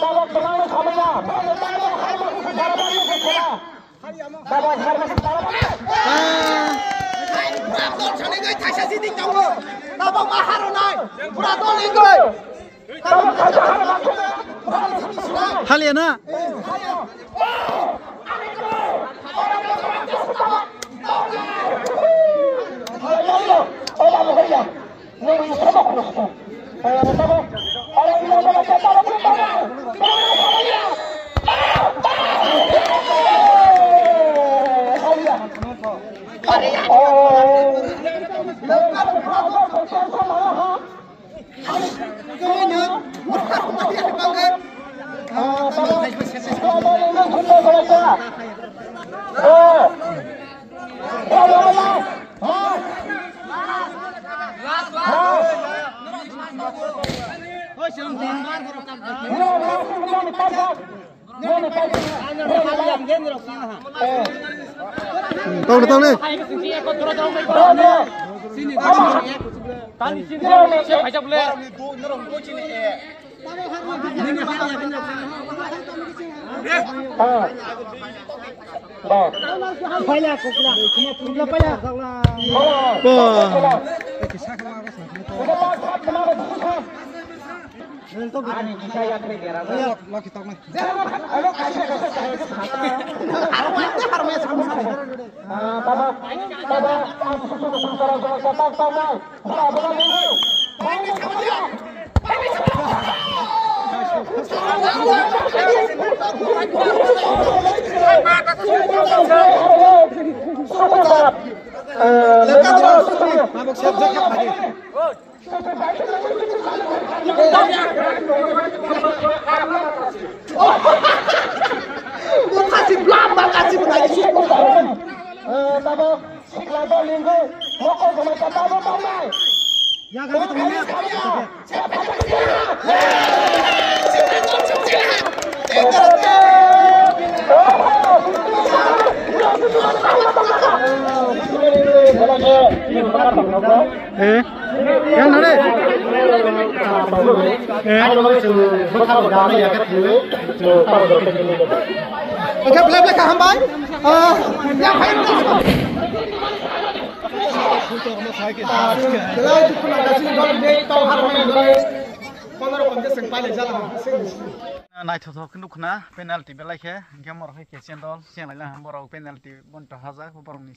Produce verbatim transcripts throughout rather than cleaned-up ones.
Tabok kwbangma samaya. Tabok harmani kwbangma. Tabok harmani kwbangma. Tabok ma harnai. Pura dol ingoi. Haliana. Tong tong ni. Tabok sikla dol ni mokol gwnang ka tabok tongnai. Eh, yang nare? Eh. Oke, belai belai kaham bai. Ah, ya, hai. Belai tu puna kasih dol dei tau har mai dol. Pondro ponchash seng pale jala. Naithothok khe nukna penalty belai khe, hingke morok khe Christian dol, seng lai lang borok penalty bonto hajak, borok ni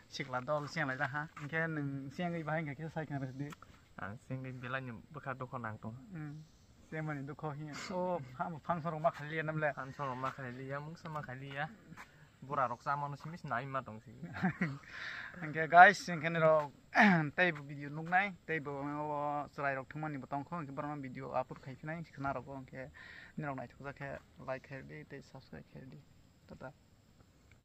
sikla dol seng lai lang ha, hingke nwng sengwi bahai hingke khe sai khna rwdi. Ang sengwi belai ni bwkha dukho nang tong. Hmm. Semani dukho hiya. O, ha, function rok ma khali ya namle. Function rok ma khali ya, mungsa ma khali ya. Bura rok chamano simi se nai ma tong sigi. Hingke guys, hingke nirok tei bo video nuknai, tei bo o chwrai rok thwngmani bo tongkho, hingke borokno video upload khai phinai khna rok, hingke nirok naithokjak khe like khai di tei subscribe khai di. Tata.